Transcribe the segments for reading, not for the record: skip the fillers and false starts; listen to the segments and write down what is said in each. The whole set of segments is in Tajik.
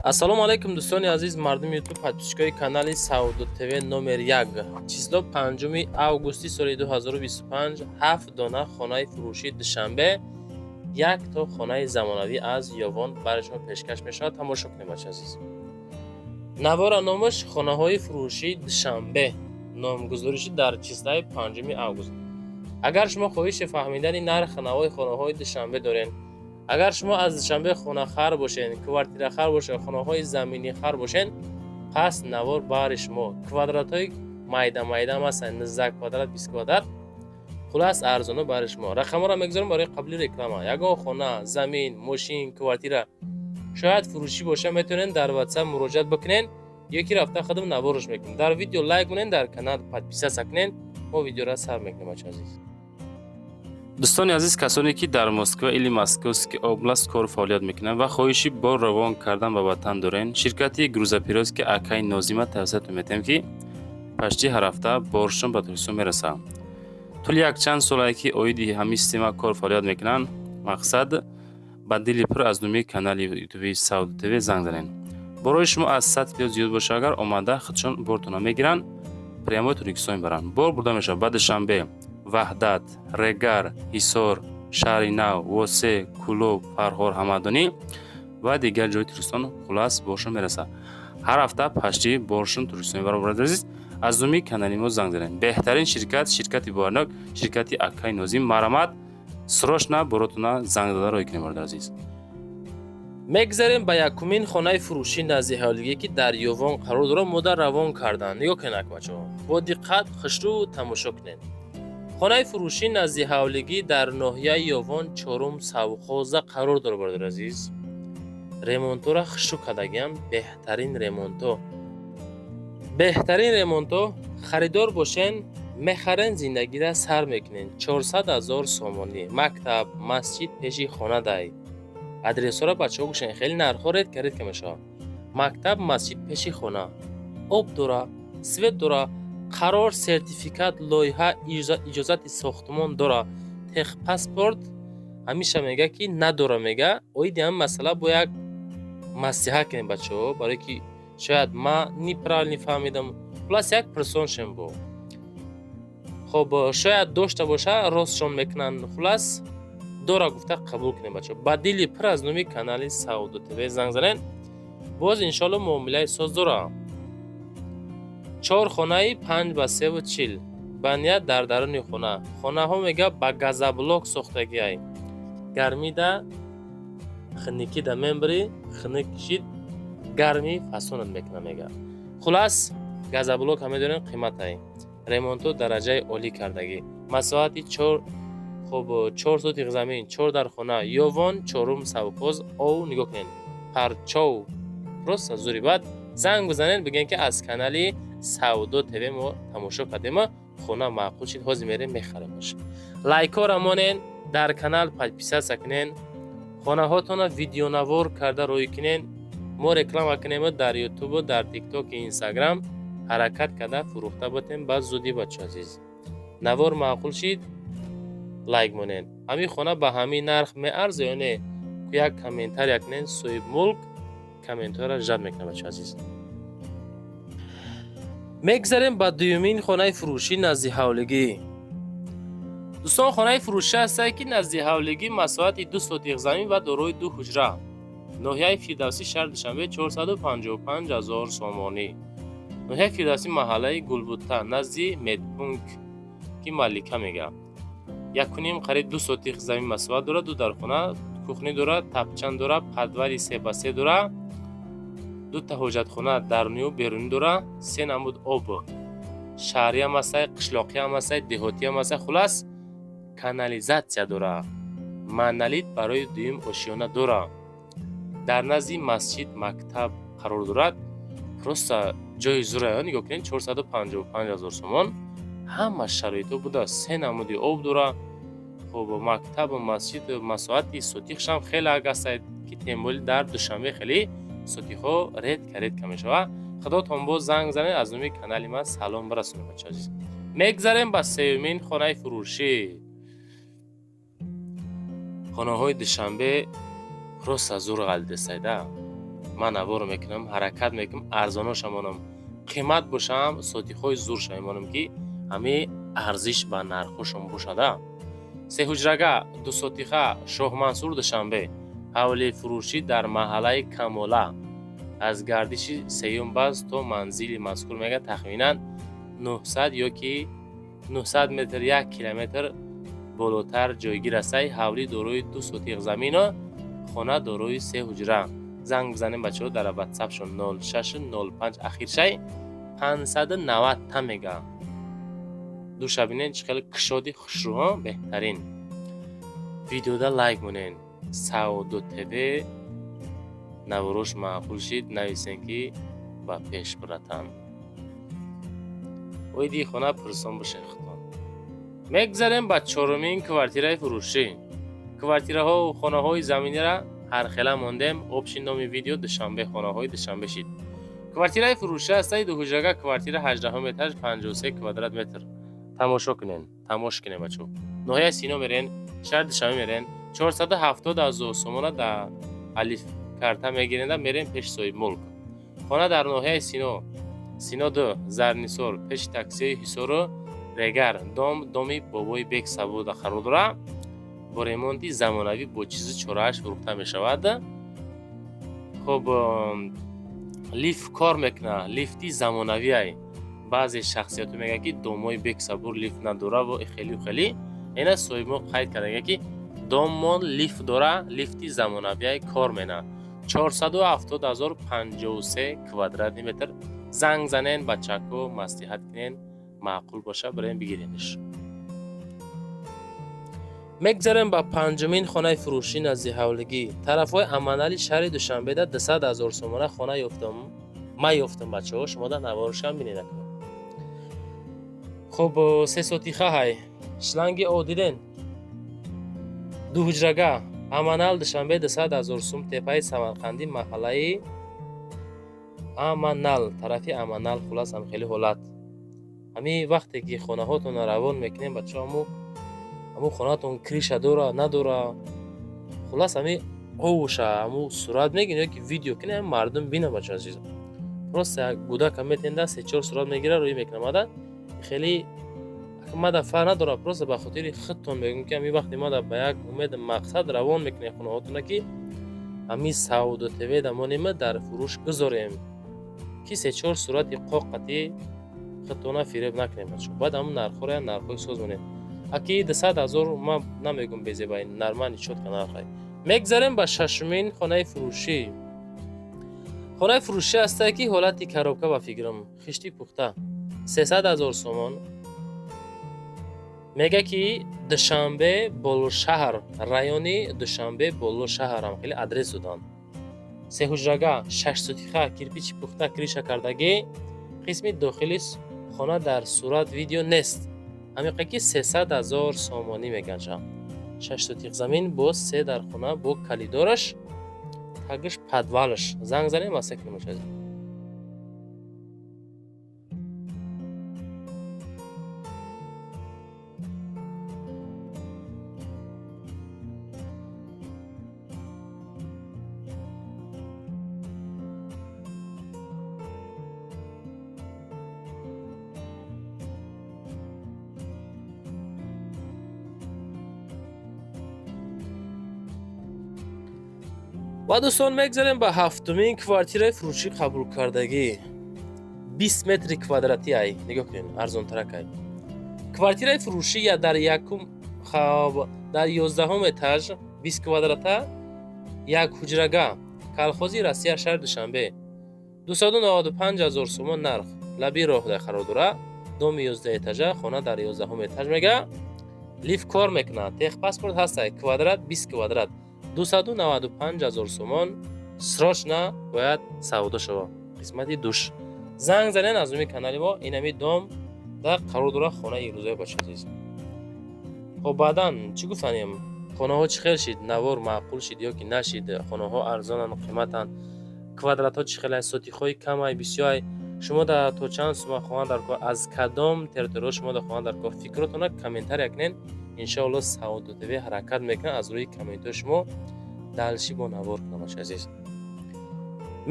Ассалому алайкум, дӯстони азиз, мардуми Ютуб, подписчикои канали Савдо ТВ номер 1. Число 5 августи соли 2025, ҳафт дона хонаи фурӯшии Душанбе, як то хонаи замонавӣ аз Ёвон барои шумо пешкаш мешавад. Тамошо кунем, бача азиз. Навора номаш «Хонаҳои фурӯшии Душанбе», номгузориши дар числаи 5 август. Агар шумо хоҳиши фаҳмидани нархи навои хонаҳои Душанбе доред, агар шумо аз Душанбе хонахар бошед, квартирахар бошед, хонаҳои заминихар бошед, пас навор баҳри шумо. Квадратҳои майда майда ҳам ҳастанд, 19 квадрат, 20 квадрат, хулас, арзоно баҳри шумо. Рақамҳоро мегузорем барои қабули реклама. Ягон хона, замин, мошин, квартира шояд фурӯшӣ боша, метавонед дар WhatsApp муроҷиат бикунед ё ки рафта худам наворш мекунем. Дар видео лайк кунед, дар канал подписаться кунед. Мо видеоро сар мекунем, бача азиз. Дӯстони азиз, касоне ки дар Москва или Московский область кору фаъолият мекунанд ва хоҳиши бор равон кардан ба ватан дорен, ширкати грузоперевозки акаи Нозима тавсиятон метиҳем, ки почти ҳар ҳафта боршон ба Тоҷикистон мерасад. Тӯли якчанд солае ки оиди ҳамин система кор фаъолият мекунанд. Мақсад, ба дили пур аз номи канали ютуби Савдо ТВ занг занед. Борои шумо аз 100 кило зиёд боша агар, омада худшон бортона мегиранд, прямо Тоҷикистон мебаранд. Бор бурда мешавад ба Душанбе, Ваҳдат, Регар, Ҳисор, Шаҳри Нав, Восе, Кӯлоб, Фархор, Ҳамадонӣ ва дигар ҷои Тоҷикистон. Хулас, боршон мерасад. Ҳар ҳафта почти боршон Тоҷикистон мебаранд. Бародари азиз, аз номи канали мо занг занед. Беҳтарин ширкат, ширкати боварнок, ширкати акаи Нозим. Марҳамат, срочно боротона занг зада роҳӣ кунед, бародари азиз. Мегзарем ба якумин хонаи фурӯшӣ назди ҳавлигӣ, ки дар Ёвон қарор дорад. Мода равон карданд. Нигоҳ кунед, бачаҳо, бо диққат хушрӯ тамошо кунед. Хонаи фурӯшӣ назди ҳавлигӣ дар ноҳияи Ёвон, чорум совхоза қарор дорад. Бародари азиз, ремонтора хушрӯ кардагиам, беҳтарин ремонто, беҳтарин ремонто. Харидор бошен, мехарен, зиндагира сар мекунен. 400 000 сомонӣ. Мактаб, масҷид пеши хона дай. Адресҳоро, бачаҳо, гӯшен, хеле нархҳо редко редко мешавад. Мактаб, масҷид пеши хона, об дора, свет дора, қарор, сертификат, лоиҳа, иҷозати сохтмон дора, техпаспорт ҳамеша мега, ки надора. Мега, оиди ҳамин масъала бо як маслиҳат кунем, бачаҳо, барое ки шояд ман неправильно фаҳмидам. Хулас, як пурсоншем бо хоб, шояд дошта боша, ростшон мекунанд. Хулас, дора гуфта қабул кунем, бачаҳо. Ба дили пур аз номи канали Савдо ТВ занг занед. Боз, иншоалло, муомилаи соз дора. Чор хонаи 5 ба 3,40, баня дар даруни хона. Хонаҳо, мега, ба газоблок сохтагиай. Гармида, хиникида мембирӣ, хиник кишид, гармӣ фасонат мекуна, мега. Хулас, газоблок ҳам медонем, қиматай. Ремонто дараҷаи олӣ кардагӣ. Масоҳати чор, хуб, 4 сотих замин, чор дар хона, Ёвон, чорум совхоз. Ов нигоҳ кунед, парчов, просто зури. Баъд занг бизанед, бигӯед, ки аз канали Савдо ТВ мо тамошо кардем, хона маъқул шид, ҳозир мерем, мехаремаш. Лайкҳоро монен, дар канал подписаться кунен, хонаҳотонро видеонавор карда рӯй кунен, мо реклама кунем дар Ютубу, дар Тиктоки, Инстаграм. Ҳаракат карда фурӯхта ботем ба зудӣ. Бачо азиз, навор маъқул шид, лайк монен. Ҳамин хона ба ҳамин нарх меарза ё не, як комментария кунен. Соҳибмулк комментарияро жад мекунад, бачо азиз. Мегзарем ба дуюмин хонаи фурӯшӣ назди ҳавлигӣ. Дӯстон, хонаи фурӯшӣ ҳастае, ки назди ҳавлигӣ, масоҳати 2 сотих замин ва дорои ду ҳуҷра, ноҳияи Фирдавсӣ, шаҳри Душанбе, 455 ҳазор сомонӣ. Ноҳияи Фирдавсӣ, маҳаллаи Гулбута, назди медпункт, ки Малика мега. 1,5, қариб 2 сотих замин масоҳат дорад, ду дархона, кухня дорад, тапчан дорад, подвали 3 ба 3 дорад, дута ҳоҷатхона дарунию берунӣ дорад, се намуд об, шаҳриам ҳастай, қишлоқиам ҳастай, деҳотиам ҳастай. Хулас, канализатсия дорад, монолит барои дуюм ошёна дорад, дар назди масҷид, мактаб қарор дорад. Просто ҷои зура, нигоҳ кунед, 455 ҳазор сомон, ҳама шароитҳо буда, се намуди об дорад. Хуб, мактабу масҷид, масоҳати сотихшам хеле ак ҳастад, ки тем более дар Душанбе хеле сотихҳо редко редко мешавад. Худотон боз занг занед, аз номи канали ман салом бирасонед, бача азиз. Мегзарем ба сеюмин хонаи фурӯшӣ. Хонаҳои Душанбе просто зур ғалидесайда. Ман навор мекунам, ҳаракат мекунам, арзоноша монам. Қимат бошам, сотихҳои зурша мемонам, ки ҳами арзиш ба нархҳошон бошада. Сеҳуҷрага, дусотиха, Шоҳмансур, Душанбе. Ҳавлии фурӯшӣ дар маҳаллаи Камола. Аз гардиши сеюм баз то манзили мазкур мега тахминан 900 ёки 900 метр, 1 километр болотар ҷойгир астай. Ҳавлӣ дорои 2 сотиқ замину хона дорои 3 ҳуҷра. Занг бизанем бачаҳо дар ватсапшон 0605 ахиршай 590 та мега. Душа бинен чӣ хеле кушоди хушрӯ, беҳтарин. Видеода лайк монен. Савдо ТВ наворош маъқул шид, нависен ки ба пеш биратан. Оиди хона пурсон бошед худтон. Мегзарем ба чорумин квартираи фурӯшӣ. Квартираҳо хонаҳои заминира ҳархела мондем. Общий номи видео Душанбе, хонаҳои Душанбе шид. Квартираи фурӯшӣ ҳастаи дуҳуҷрага, квартира 18 этаж, 53 квадрат метр. Тамошо кунен, тамош кунен бачаҳо. Ноҳияи Сино мерен, шаҳри Душанбе мерен, 470 ҳазор сомона дар алиф карта мегиренда мерен пеши соҳибмулк. Хона дар ноҳияи Сино, Сино 2, Зарнисор, пеши таксиҳои Ҳисору Регар, дом доми бобои Бек Сабуда қарор дорад. Бо ремонти замонавӣ бо чизу чорааш фурӯхта мешавад. Хуб, лифт кор мекунад, лифти замонавиай. Баъзе шахсиятҳо мегӯянд, ки домҳои Бек Сабур лифт надора ва хелю хелӣ. Ина соҳибмулк қайд карда, ки доммон лифт дора, лифти замонавиай кор менад. 470 ҳазор, 53 квадратный метр. Занг занен бачако, маслиҳат кунен, маъқул боша бирем бигирениш. Мегзарем ба панҷумин хонаи фурӯшӣ назди ҳавлигӣ. Тарафҳои Аманали шаҳри Душанбеда 200 ҳазор сомона хона ёфтам. Ман ёфтам бачаҳо, шумо дар наворошам бинед. Хуб, се сотиха ҳай. Шланги о диден? Ду ҳуҷрага. Аманал, Душанбе, 200 ҳазор сум, тепаи Самарқандӣ, маҳаллаи Аманал, тарафи Аманал, хулас ҳам хеле ҳолат. Ҳамин вақте ки хонаҳотонро равон мекунем бачаҳо, ҳамун хонатон крыша дора, надора, хулас ҳамин овуша ҳамун сурат мегирем ё ки видео кунем, мардум бинад бачаҳо азизо. Просто як гудака метенда, се-чор сурат мегира, рӯй мекунам. Мада хеле мада фарқ надорад, просто ба хотири худтон мегӯям, ки ҳамин вақте мада ба як умеду мақсад равон мекунем хонаҳотона, ки ҳамин Савдо ТВ дамонема дар фурӯш гузорем, ки се-чор сурати қоқати худтона фиреб накунем бачаҳо. Баъд ҳамун нархҳоро як нархҳои соз монем. Аки 200 ҳазор ман намегӯм безебай, нормальный чётко нархай. Мегзарем ба шашумин хонаи фурӯшӣ. Хонаи фурӯшӣ ҳастае, ки ҳолати коробка ба фикрам, хишти пухта. 300 ҳазор сомон. Мега ки Душанбе Болошаҳр, райони Душанбе Болошаҳр, ҳам хеле адрес доданд. Сеҳуҷрага, шашсотиха, кирпичи пухта, крыша кардагӣ, қисми дохили хона дар сурат видео нест. Ҳамиқа ки 300 ҳазор сомонӣ мегӯянд. Шашсотиқ замин бо се дар хона, бо калидораш, тагиш подвалаш. Занг занем, маслиҳат кунем бачаҳо. Ва дӯстон, мегзарем ба ҳафтумин квартираи фурӯшӣ қабулкардагӣ. 20 метри квадратӣ ай, нигоҳ кунед, арзонтарак ай. Квартираи фурӯшӣ я дар якум хоб дар 11 этаж, 20 квадрата, як ҳуҷрага, Колхози Россия, шаҳри Душанбе. 295 ҳазор сомон нарх. Лаби роҳ қарор дорад. Доми 11 этажа, хона дар 11 этаж мега. Лифт кор мекунад, техпаспорт ҳастай, квадрат 20 квадрат. 295 ҳазор сомон, срочно бояд савдо шавад. Қисмати душ. Занг занен аз рӯи канали мо, инами дом дар қарор дорад хонаи ирӯзаи бача азиз. Хоб, баъдан чӣ гуфтанем? Хонаҳо чӣ хел шид? Навор маъқул шид ё ки нашид? Хонаҳо арзонанд, қиматанд? Квадратҳо чӣ хелай? Сотихҳои камай, бисёрай? Шумо дар то чанд сума хона дар кор, аз кадом территорияҳо шумо дар хона дар кор? Фикротона комментария кунед. Иншоалло Савдо ТВ ҳаракат мекунад аз рӯи комментҳои шумо дальше бо навор кунам бача азиз.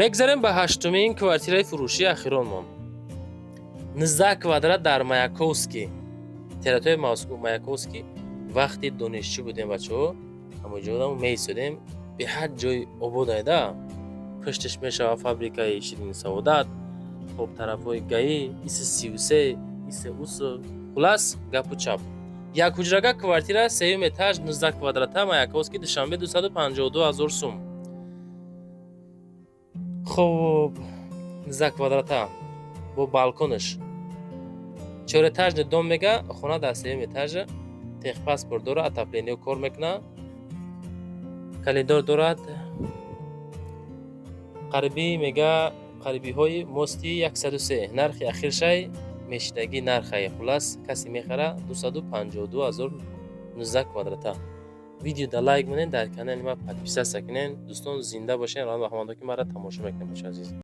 Мегзарем ба ҳаштумин квартираи фурӯшии ахиронмон. 19 квадрат дар Маяковский, территорияи Москва, Маяковский. Вақти донишҷӯ будем, бачаҳо, ҳамоҷодамо меистодем. Беҳад ҷои ободайда. Пушташ мешава фабрикаи Ширини Саодат, хоб, тарафҳои ГАИ, иси 33, иси усу. Хулас, гапу чап. Як ҳуҷрага квартира, сеюм этаж, 19 квадрата, Маяковский, Душанбе, 252 ҳазор сум. Хоб, 19 квадрата бо балконаш, чорэтажный дом. Мега, хона дар сеюм этажа, техпаспорт дора, отопление кор мекуна, коридор дорад. Қариби, мега, қарибиҳои мости 103. Нархи ахиршай мешидагӣ нархай. Хулас, касе мехара, 252 ҳазор, 19 квадрата. Видеода лайк монед, дар канали ма подписаться кунед. Дӯстон, зинда бошед. Раҳмат ба ҳамондо, ки маро тамошо мекунед, бача азиз.